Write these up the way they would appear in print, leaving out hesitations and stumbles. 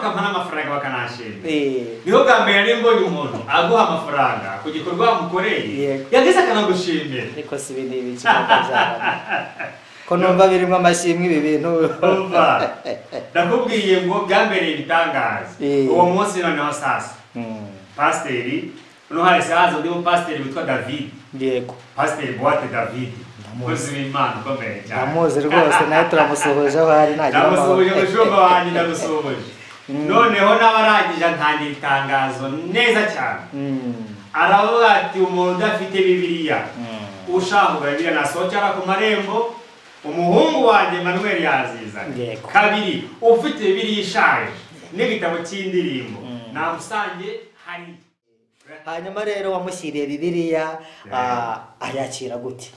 bakampa n'amafaranga bakanashimira. Niho bwa mbere nari mbonye umuntu aguha amafaranga ku gikorwa wamukoreye, yageze akanagushimira. Ariko si ibindi biki byarana ko numva birimo amashimwe ibi bintu. Umva, ndakubwiye ngo byambereye ibitangaza. Uwo munsi noneho sasa pasiteri noneho hahise haza undi mupasiteri witwa David. Yego. Pasiteri Boate David, umukozi w'Imana ukomeye cyane. Ndamuzi rwose, nawe turamusuhuje aho ari ntagira amahoro. Ndamusuhuje mushumba wanjye, ndamusuhuje. Noneho n'abarangije ntangira itangazo neza cyane. Aravuga ati umuntu udafite Bibiliya, ushaka kugura Bibiliya nasohokera ku marembo, umuhungu wanjye Emmanuel yazizanye. Kabiri, ufite Bibiliya ishaje n'igitabo cy'indirimbo namusange hari. Hanyuma rero wamushyiriye Bibiliya, ayakira gute?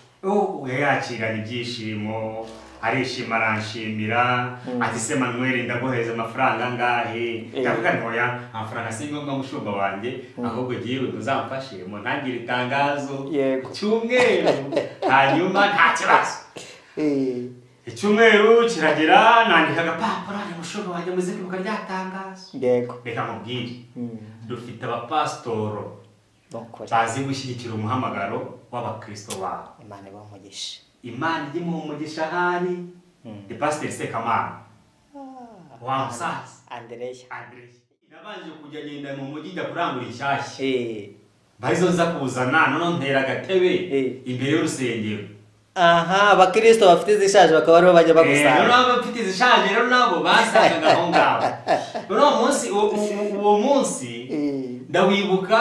Yakiranye ibyishimo, arishima aranshimira, ati se Emmanuel ndaguhereza amafaranga angahe? Ndavuga nti oya, amafaranga si ngombwa mushumba wanjye, ahubwo jyewe muzamfashe muntangire itangazo cyumweru, hanyuma nta kibazo. Icyumweru kiragera, nandika agapapuro, ni mushumba wanjye muze kwibuka rya tangazo. Reka mubwire, dufite abapasitoro bazi gushyigikira umuhamagaro w'abakristo babo. Imana ibahe umugisha. Imana ijye imuha umugisha ahari. Ni Pasiteri Sekamana wa musaza Andereya. Nabanje kujya ngenda mu mujyi njya kurangura inshyashya, barizo nza kuzana, noneho ntera agatebe imbere y'urusengero. Aha, abakristo bafite izishaje bakaba aribo bajya bagusanga. Noneho abafite izishaje rero nabo basangaga aho ngaho. Noneho uwo munsi ndawibuka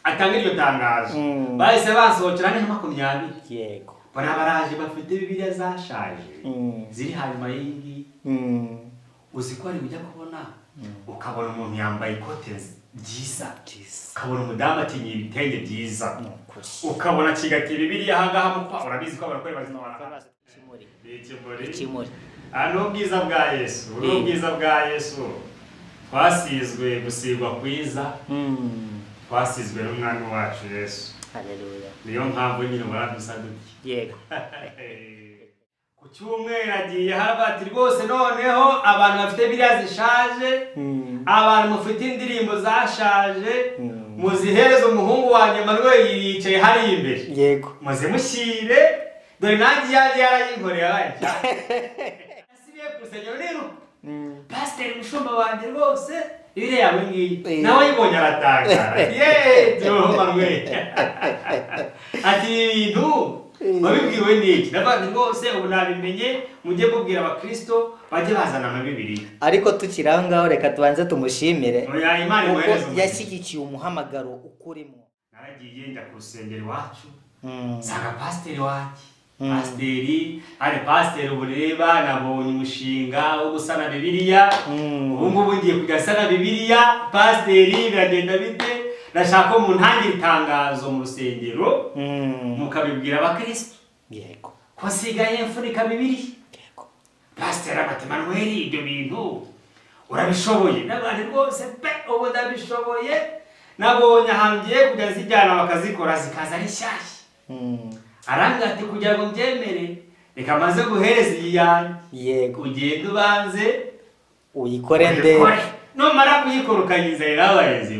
atanga iryo tangazo, bahise basohokera ni nka 20. Yego. Bana baraje bafite Bibiliya zashaje ziri hanyuma y'ingi. Uzi ko ari ujya kubona ukabona umuntu yambaye ikote ryiza, ukabona umudamu akenyeye ibitenge byiza, ukabona akigatiye Bibiliya aha ngaha mukwa. Urabizi ko abarokore bazitwara. Ikimuri. Ni ubwiza bwa Yesu, ni ubwiza bwa Yesu. Twasizwe gusigwa kwiza, twasizwe n'umwami wacu Yesu. Haleluya. Niyo mpamvu nyine ubona dusa dutya. Yego. Ku cyumweru agiye haravuga ati rwose noneho abantu bafite Bibiliya zishaje, abantu mufite indirimbo zashaje, muzihereze umuhungu wanjye Emmanuel yicaye hariya imbere. Yego. Muzimushyire, dore nanjye iyanjye yarayinkoreye abaye cyane. Nasibiye ku rusengero niruka. Pasiteri mushumba wanjye rwose Bibiliya yawe ngiyi, nawe ayibonye aratangara. Yeee, Emmanuel. Ati ibintu wabibwiwe n'iki? Ndavuga nti rwose ubu nabimenye, mujye mubwira abakristo bajye bazana amabibiriya. Ariko tukiri aho ngaho reka tubanze tumushimire. Oya, Imana imuhereze umugisha. Yashyigikiye umuhamagaro ukurimo. Naragiye njya ku rusengero iwacu, nsanga pasiteri wanjye. Pasiteri, ari pasiteri ubu reba nabonye umushinga wo gusana Bibiliya. Ubu ngubu ngiye kujya nsana Bibiliya. Pasiteri biragenda bite? Ndashaka ko muntangira itangazo mu rusengero, mukabibwira abakristo. Yego. Ko nsigaye mfunika Bibiliya. Yego. Pasiteri ati Emmanuel ibyo bintu urabishoboye? N'abantu rwose pe ubu ndabishoboye. Nabonye ahantu ngiye kujya zijyana bakazikora zikaza ari nshyashya. Arambwira ati kugira ngo mbyemere reka maze guhereza iyi yanjye. Yego. Ugende ubanze uyikore ndebe. Numara kuyikora ukayizanira abarinzi.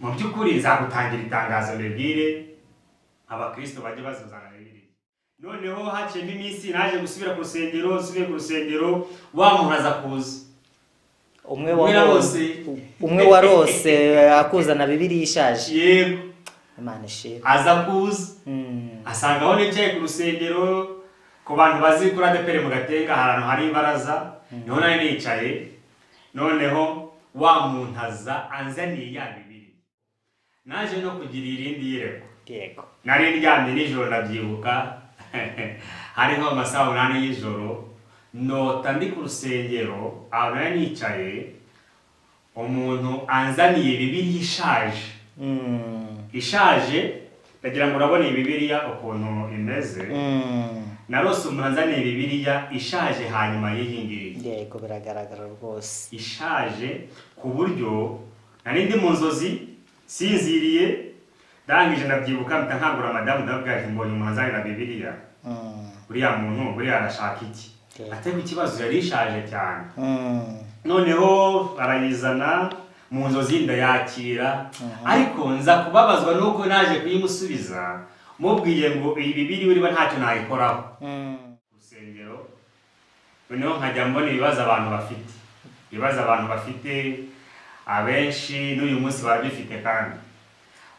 Mu by'ukuri nzagutangira itangazo mbibwire abakristo bajye bazuzana Bibiliya. Noneho haciyemo iminsi naje gusubira ku rusengero, nsubiye ku rusengero wa muntu aza kuza. Umwe warose akuzana Bibiliya ishaje. Yego. Imana ishimwe. Aza kuza. Asanga aho nicaye ku rusengero, ku bantu bazi kuri ADEPR mu Gatenga ahantu hari ibaraza, niho nari nicaye. Noneho wa muntu aza anzaniye ya Bibiliya. Naje no kugira irindi yerekwa. Yego. Nari ndyamye nijoro ndabyibuka, hariho amasaha 8 y'ijoro, nota ndi ku rusengero aho nari nicaye, umuntu anzaniye Bibiliya ishaje. Ishaje, ndagira ngo urabona iyi Bibiliya ukuntu imeze. Narose umuntu anzaniye Bibiliya ishaje hanyuma y'iyi ngiyi. Yego, biragaragara rwose. Ishaje ku buryo nari ndi mu nzozi sinziriye, ndangije ndabyibuka mpita nkangura madamu ndababwira nti mbonye umuntu anzanira Bibiliya. Uriya muntu buriya arashaka iki? Atari ikibazo, yari ishaje cyane. Noneho arayizana mu nzozi ndayakira, ariko nza kubabazwa nuko naje kuyimusubiza mubwiye ngo iyi Bibiliya uriba ntacyo nayikoraho. Urusengero noneho nkajya mbona ibibazo abantu bafite, ibibazo abantu bafite abenshi n'uyu munsi barabifite, kandi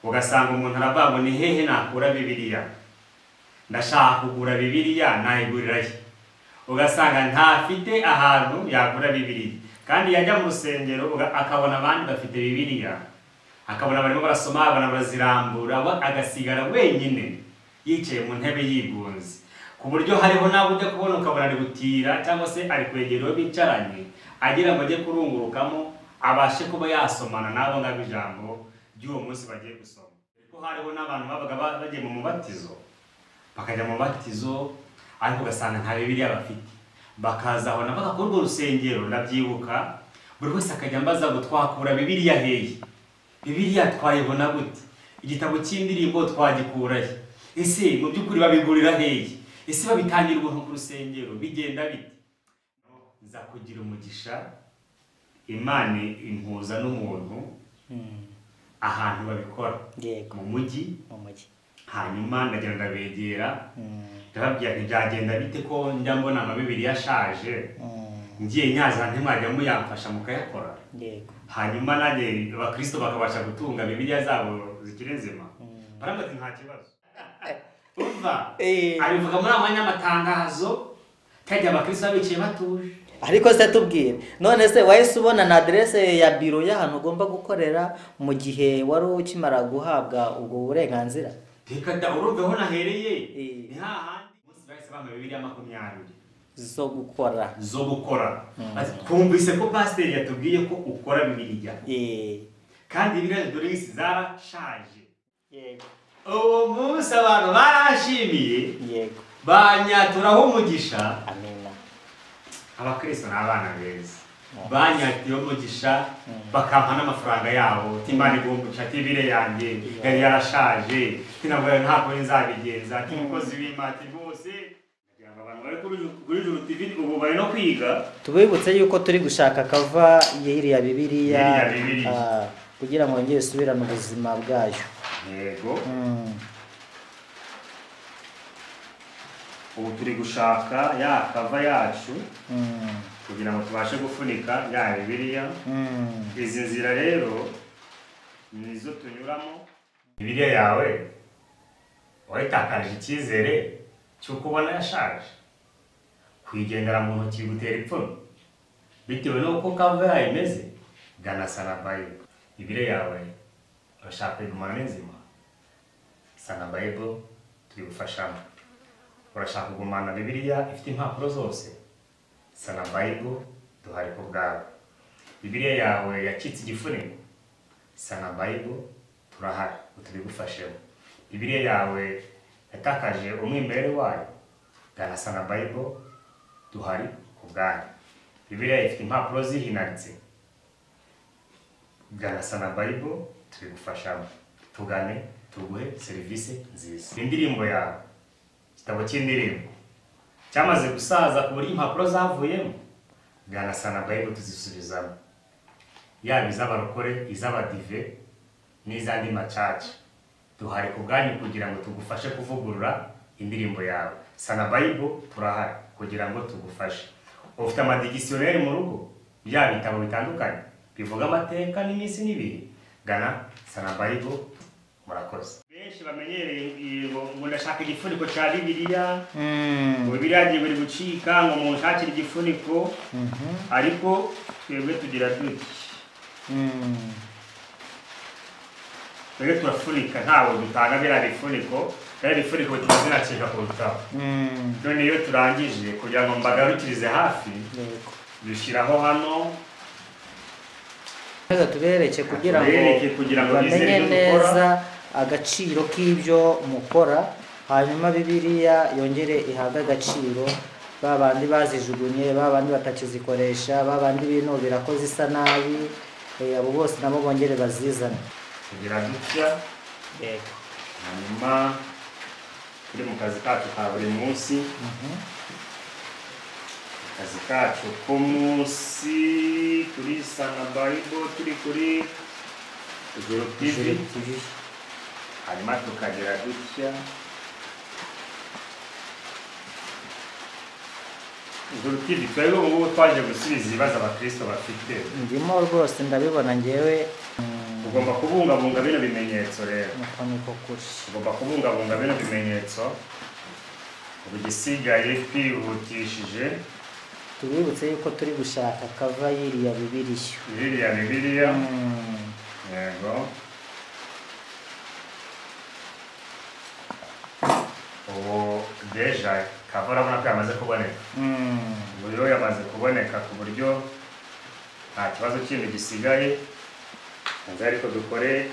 ugasanga umuntu aravuga ngo ni hehe nakura Bibiliya, ndashaka kugura Bibiliya nayigurira he? Ugasanga ntafite ahantu yagura Bibiliya, kandi yajya mu rusengero akabona abandi bafite Bibiliya, akabona barimo barasoma, abona barazirambura, agasigara wenyine yicaye mu ntebe yigunze, ku buryo hariho nawe ujya kubona ukabona ari gutira cyangwa se ari kwegera uwo bicaranye agira ngo ajye kurungurukamo abashe kuba yasomana nabo ngabo ijambo ry'uwo munsi bagiye gusoma. Ariko hariho n'abantu babaga bagiye mu mubatizo, bakajya mu mubatizo ariko ugasanga nta Bibiliya bafite, bakaza aho nabaga kuri urwo rusengero ndabyibuka, buri wese akajya ambaza ngo twakura Bibiliya hehe, Bibiliya twayibona gute, igitabo cy'indirimbo twagikura he, ese mu by'ukuri babigurira hehe, ese babitangira ubuntu ku rusengero bigenda bite? Nza kugira umugisha, Imana impuza n'umuntu ahantu babikora mu mujyi, hanyuma ndagenda ndabegera ndababwira nti byagenda bite ko njya mbona amabibiri yashaje, ngiye nyaza ntimwajya muyamfasha mukayakora, hanyuma nanjye abakristo bakabasha gutunga Bibiliya zabo zikiri nzima. Barambwira ati nta kibazo. Umva abivuga muri amanya amatangazo kajya abakristo bicaye batuje. Ariko se tubwire, none se wahise ubona na adresse ya biro y'ahantu ugomba gukorera mu gihe wari ukimara guhabwa ubwo burenganzira? Reka da, urumve ho nahereye ni hahandi umunsi bahise bampa Bibiliya 20 zo gukora, zo gukora. Twumvise ko pasiteri yatubwiye ko ukora Bibiliya, kandi Bibiliya dore isi zarashaje. Yego, uwo munsi abantu barashimiye, yego, banyaturaho umugisha. Amina. Abakristo ni abana beza, banyatiye umugisha bakampa n'amafaranga yabo, Imana igomba tibire yanjye yari yarashaje, tinabwo ntabwo nzabigenza, umukozi w'Imana rwose. Abantu bari kuri Juru TV ubu bari no kwiga. Tubibutse yuko turi gushaka kava y'iriya Bibiliya kugira ngo yongere isubirane ubuzima bwayo. Yego. Ubu turi gushaka ya kava yacu kugira ngo tubashe gufunika ya Bibiliya. Izi nzira rero nizo tunyuramo. Bibiliya yawe wayitakarije icyizere cy'uko ubona yashaje, kuyigendera mu ntoki gutera ipfunwe bitewe n'uko kava yayo imeze. Gana Sana Bible. Bibiliya yawe urashaka kuyigumana nzima, Sana Bible turigufashamo. Urashaka kugumana Bibiliya ifite impapuro zose, Sana Bible duhari ku bwawe. Bibiliya yawe yacitse igifuniko, Sana Bible turahari tubigufashemo. Bibiliya yawe yatakaje umwimerere wayo, gana Sana Bible duhari ku bwanyu. Bibiliya ifite impapuro zihinaritse, gana Sana Bible tubigufashamo. Tugane tuguhe serivisi nziza. Indirimbo yawe, igitabo cy'indirimbo cyamaze gusaza ku buryo impapuro zavuyemo, gana Sana Bible tuzisubizamo, yaba iz'abarokore, iz'abadive n'iz'andi macaca. Duhari ku bwanyu kugira ngo tugufashe kuvugurura indirimbo yawe. Sana Bible turahari kugira ngo tugufashe. Ufite amadigisiyoneri mu rugo, bya bitabo bitandukanye bivuga amateka n'iminsi n'ibihe, gana Sana Bible. Murakoze. Benshi bamenyereye ngo ndashaka igifuniko cya Bibiliya, ngo Bibiliya yagiye buri gucika ngo munshakire igifuniko, ariko twebwe tugira duti twebwe turafunika, ntawe dutanga biriya bifuniko, biriya bifuniko bituma zinacika kurutaho. None iyo turangije kugira ngo mbagarukirize hafi, dushyiraho hano tubereke kugira ngo bamenye neza agaciro k'ibyo mukora, hanyuma Bibiliya yongere ihabwe agaciro. Ba bandi bazijugunye, ba bandi batakizikoresha, ba bandi binubira ko zisa nabi, abo bose nabo bongere bazizane. Kugira dutya, yego, hanyuma turi mu kazi kacu ka buri munsi. Akazi kacu k'umunsi kuri Sana Bible, turi kuri Ijuru TV, hanyuma tukagira gutya Ijuru TV. Twebwe ubu ngubu twaje gusubiza ibibazo abakristo bafite. Ndimo rwose ndabibona ngewe. Ugomba kubungabunga bino bimenyetso rero. Ugomba kubungabunga bino bimenyetso. Ubu igisigaye twihutishije, tubibutse yuko turi gushaka kava y'iriya Bibiliya. Iriya Bibiliya. Yego. Ubu deja kava urabona ko yamaze kuboneka. Ubu rero yamaze kuboneka ku buryo nta kibazo kindi gisigaye. Nza ariko dukore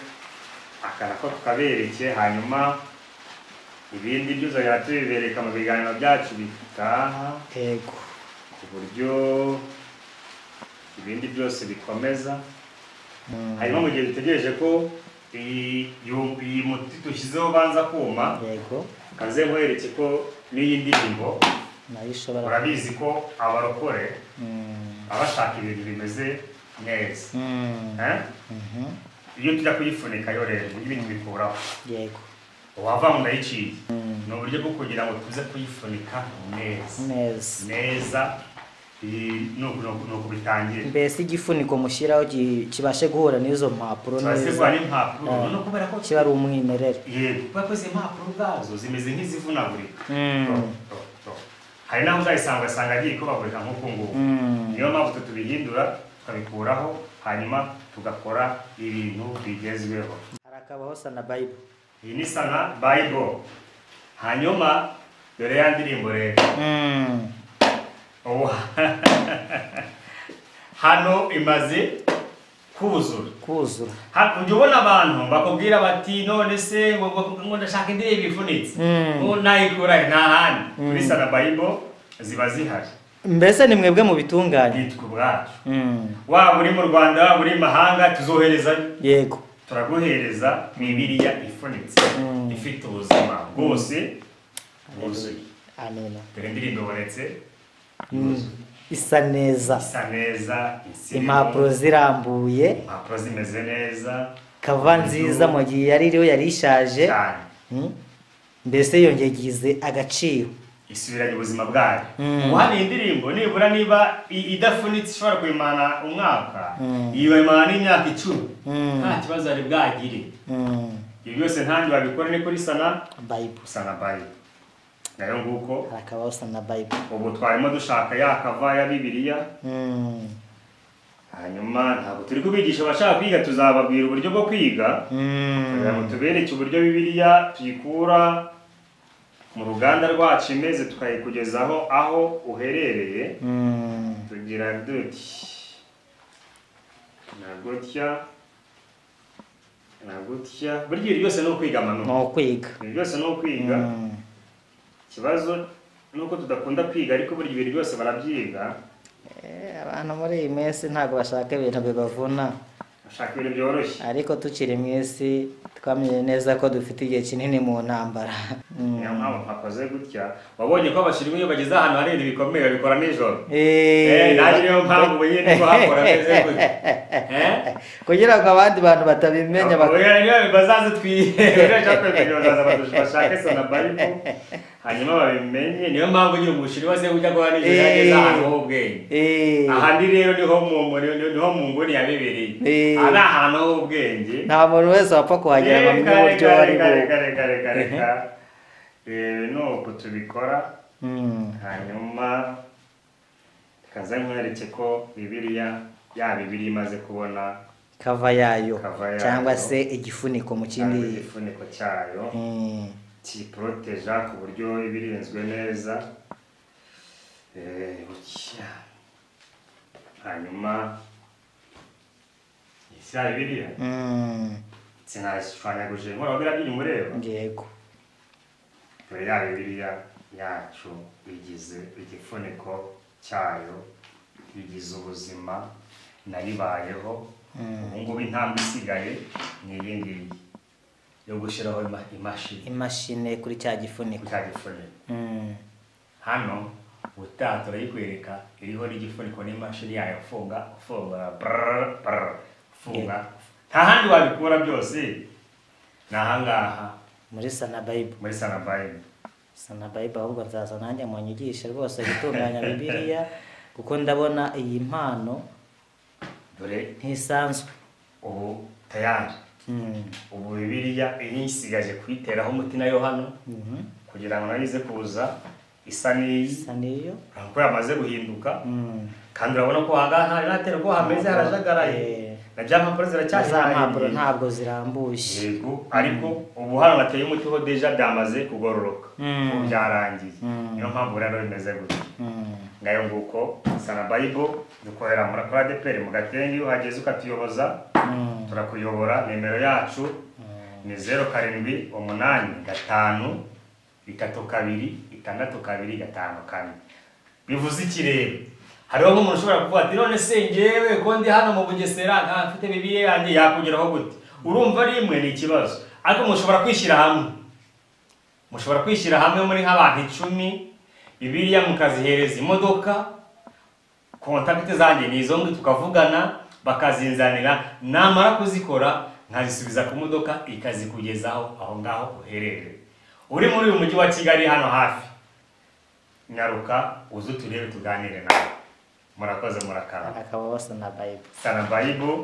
akana ko tukabereke, hanyuma ibindi byo uzajya tubibereka mu biganiro byacu bitaha. Yego. Ku buryo ibindi byose bikomeza. Hanyuma mu gihe dutegereje ko iyi muti dushyizeho banza kuma, yego, kaze nkwereke ko n'iyi ndirimbo nayo ishobora. Urabizi ko abarokore abashaka ibintu bimeze neza. Iyo tujya kuyifunika yo rero ibintu bikuraho. Yego. Wava mu ndayiciye. Ni uburyo bwo kugira ngo tuze kuyifunika neza. Neza. Neza. Nuko bitangiye. Mbese igifuniko mushyiraho kibashe guhura n'izo mpapuro neza. Kibashe guhura n'impapuro, no kubera ko kiba ari umwimerere. Yego, kubera ko izi mpapuro ubwazo zimeze nk'izivunagurika. Hari naho uzayisanga ugasanga agiye ikubagurika nk'uku nguku. Niyo mpamvu tubihindura tukabikuraho, hanyuma tugakora ibintu bigezweho. Harakabaho Sana Bible. Iyi ni Sana Bible. Hanyuma dore ya ndirimbo rero. Ubu hano imaze kuzura. Kuzura. Ujya ubona abantu bakubwira bati none se ngo ndashaka indirimbo ifunitse. Ngo nayikura nta handi. Kuri Sana Bible ziba zihari. Mbese ni mwebwe mu bitunganye. Nitwe ubwacu. Waba uri mu Rwanda, waba uri mahanga, tuzoherezayo. Yego. Turaguhereza Bibiliya ifunitse, ifite ubuzima bwose bwuzuye. Amina. Dore indirimbo ibonetse. Isa neza. Isa neza, impapuro zirambuye, impapuro zimeze neza, kava nziza mu gihe yari iriho yari ishaje. Mbese yongeye igize agaciro, isubiranye ubuzima bwayo. Ubu hano indirimbo nibura niba idafunitse ishobora kuyimana umwaka, iyo n'imyaka 10 nta kibazo ari bwagire. Ibyo byose ntangi babikora ni kuri Sana Bible. Sana Bible. Nayo nguko harakabaho Sana Bible. Ubu twarimo dushaka ya kava ya Bibiliya. Hanyuma ntabwo turi kubigisha abashaka kwiga, tuzababwira uburyo bwo kwiga. Kugira ngo tubereke uburyo Bibiliya tuyikura mu ruganda rwacu imeze tukayikugezaho aho uherereye. Tugira duti na gutya na gutya. Burya ibi byose ni ukwiga amano. Ni ukwiga. Ibi byose ni ukwiga. Ikibazo nuko tudakunda kwiga, ariko burya ibintu byose barabyiga. Abantu muri iyi minsi ntabwo bashaka ibintu bibavuna, bashaka ibintu byoroshye. Ariko tukiri mu isi twamenye neza ko dufite igihe kinini mu ntambara. Niyo mpamvu mpakoze gutya. Wabonye ko abashinwa iyo bageze ahantu hari ibintu bikomeye babikora nijoro. Nanjye niyo mpamvu ubu nyine ko hakora ameze gutya. Kugira ngo abandi bantu batabimenya bazaze bashake Sana Bible hanyuma babimenye. Niyo mpamvu nyine umushinwa se ujya guha nijoro yageze ahantu h'ubwenge. Ahandi rero niho mu nguni ya Bibiliya. Ari ahantu h'ubwenge. Nta muntu wese wapfa kuhagera ngo amenye uburyo bari reka. Nuko tubikora. Hanyuma kaza nkwereke ko Bibiliya ya Bibiliya imaze kubona kava yayo, cyangwa se igifuniko mu kindi igifuniko cyayo kiproteja ku buryo ibirinzwe neza. Hanyuma isi ya Bibiliya sinashwanyaguje nkora bira byinyu mureba. Yego. Dore ya Bibiliya yacu igize igifuniko cyayo, igize ubuzima nayibayeho. Ubu ngubu intambwe isigaye ni iyi ngiyi yo gushyiraho imashini kuri cya gifuniko. Hano Ubutaha turayikwereka iriho n'igifuniko n'imashini yayo, funga funga brrr, brrr, funga. Nta handi wabikura byose, ni ahangaha muri Sana Bible. Muri Sana Bible. Sana Bible, ahubwo nzaza nanjye munyigishe rwose gutunganya Bibiliya, kuko ndabona iyi mpano dore ntisanzwe. Ubu tayari. Ubu Bibiliya iyi isigaje kuyiteraho umuti nayo hano, kugira ngo nayo ize kuza isa n'iyi. Isa n'iyo. Urabona ko yamaze guhinduka. Kandi urabona ko ahangaha ntari natera ko hameze harajagaraye. Na bya mpapuro ziracyari Za mpapuro hariya. ntabwo zirambuye. Yego, ariko ubu hano nateye umuti ho deja byamaze kugororoka. Ubu byarangiye. Niyo mpamvu rero bimeze gutya. Ngayo nguko Sana Bible dukorera muri ADEPR mu Gatenga, iyo uhageze ukatuyoboza, turakuyobora. Nimero yacu ni 0785 32 62 54. Bivuze iki rero? Hariho nk'umuntu ushobora kuvuga ati none se njyewe ko ndi hano mu Bugesera nta mfite Bibiliya yanjye yakugeraho gute? Urumva rimwe ni ikibazo, ariko mushobora kwishyira hamwe. Mushobora kwishyira hamwe muri nk'abantu 10, Bibiliya mukazihereza imodoka, kontakiti zanjye ni izo ngi, tukavugana bakazinzanira, namara kuzikora nkazisubiza ku modoka ikazikugezaho aho ngaho uherereye. Uri muri uyu mujyi wa Kigali hano hafi, nyaruka uze turebe tuganire nawe. Murakoze, murakarama. Akaba Sana Bible. Sana Bible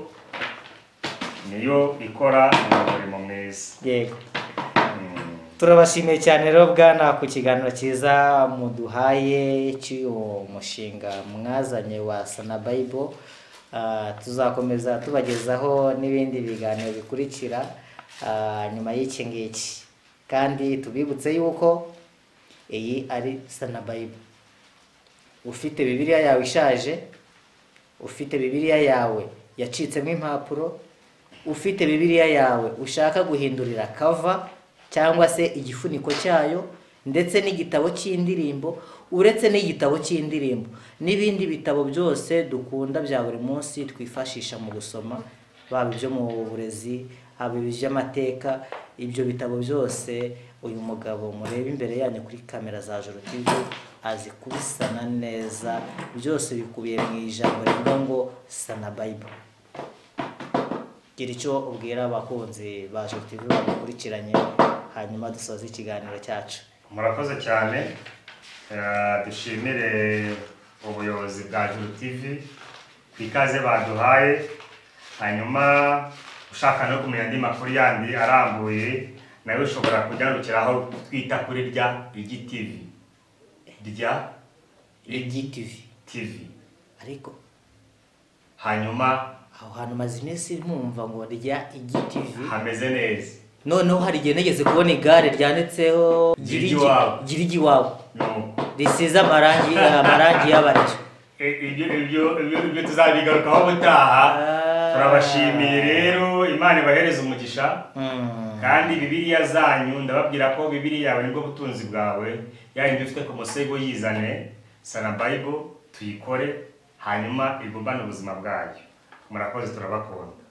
niyo ikora umurimo mwiza. Yego. Turabashimiye cyane rero bwana ku kiganiro cyiza muduhaye cy'uwo mushinga mwazanye wa Sana Bible. Tuzakomeza tubagezaho n'ibindi biganiro bikurikira nyuma y'iki ngiki, kandi tubibutse yuko iyi ari Sana Bible. Ufite Bibiliya yawe ishaje, ufite Bibiliya yawe yacitsemo impapuro, ufite Bibiliya yawe ushaka guhindurira cover cyangwa se igifuniko cyayo, ndetse n'igitabo cy'indirimbo, uretse n'igitabo cy'indirimbo n'ibindi bitabo byose dukunda bya buri munsi twifashisha mu gusoma, baba ibyo mu burezi, haba iby'amateka, ibyo bitabo byose uyu mugabo mureba imbere yanyu kuri kamera za Juru TV azi kubisana neza, byose bikubiye mu ijambo rivuga ngo Sana Bible. Gira icyo ubwira abakunzi ba Juru TV badukurikiranye, hanyuma dusoze ikiganiro cyacu. Murakoze cyane. Dushimire ubuyobozi bwa Juru TV ku ikaze baduhaye. Hanyuma ushaka no kumenya andi makuru yandi arambuye, nawe ushobora kujyanukiraho twita kuri rya Igi TV. Rya Igi TV. TV. Ariko hanyuma aho hantu maze iminsi mpumva ngo rya Igi TV hameze neza. Noneho hari igihe nigeze kubona igare ryanditseho Girigi wawe. Risize amarangi y'abaryo. Ibyo tuzabigarukaho ubutaha. Turabashimiye rero, Imana ibahereze umugisha. Kandi Bibiliya zanyu ndababwira ko Bibiliya yawe nibwo butunzi bwawe, yayindi ufite ku musego yizane Sana Bible tuyikore, hanyuma igumane ubuzima bwayo. Murakoze, turabakunda.